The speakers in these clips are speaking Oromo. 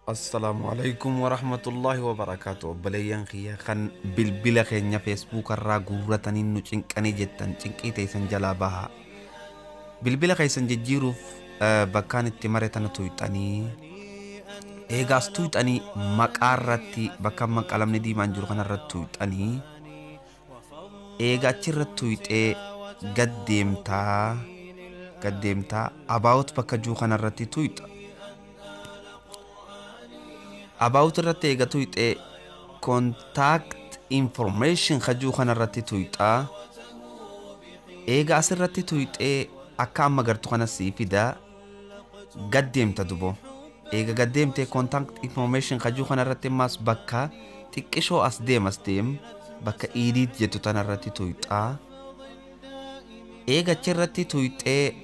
Assalaamu alaikum warahmatullaahi wabarakaatu. Obboleeyyan kiyya kan bilbila keenya Facebook irraa guurratanii nu cinqanii jettan, cinqii teessan jalaa bahaa. Bilbila keessan jijjiiruuf bakkaan itti mare tana tuyxanii, eegaas tuyxanii, maqaa irratti bakka amma qalamni diimaan jiru kanarratti tuyxanii, eega achirratti tuyxee gad deemtaa, gad deemtaa, about bakka jiru kanarratti tuyxa. About irratti eega tuyxee, contact information kajuu kanarratti tuyxaa. Eega asirratti tuyxee, akka amma gartu kana sii fida, gad deemta dubo. Eega gad deemtee, contact information kajuu kanarratti ammas bakka xiqqishoo as deem, as deem, bakka edit jettu tanarratti tuyxaa. Eega achirratti tuyxee,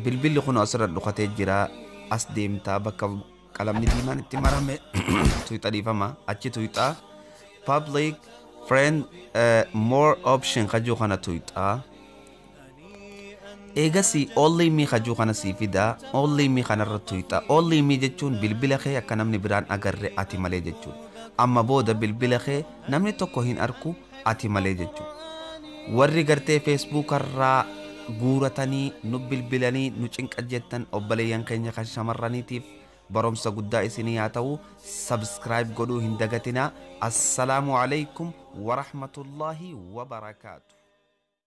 bilbilli kun asirra dhukatee jira, as deemtaa, bakka qalamni diimaan itti marame tuyxa, dhiifama, achi tuyxaa, public friend more option kajuu kana tuyxaa. Eegasii only me kajuu kana sii fida, only me kanarra tuyxa. Only me jechuun bilbila kee akka namni biraan agarre ati malee jechuudha. Amma booda bilbila kee namni tokko hin arku ati malee jechuudha. Warri gartee Facebook irraa guuratanii nu bilbilanii nu cinqa jettan, obboleeyyan keenya kan shamarraniitiif barumsa guddaa isinii haa ta'u. Subscribe godhuu hin dagatinaa. Assalaamu alaikum warahmatullaahi wabarakaatu.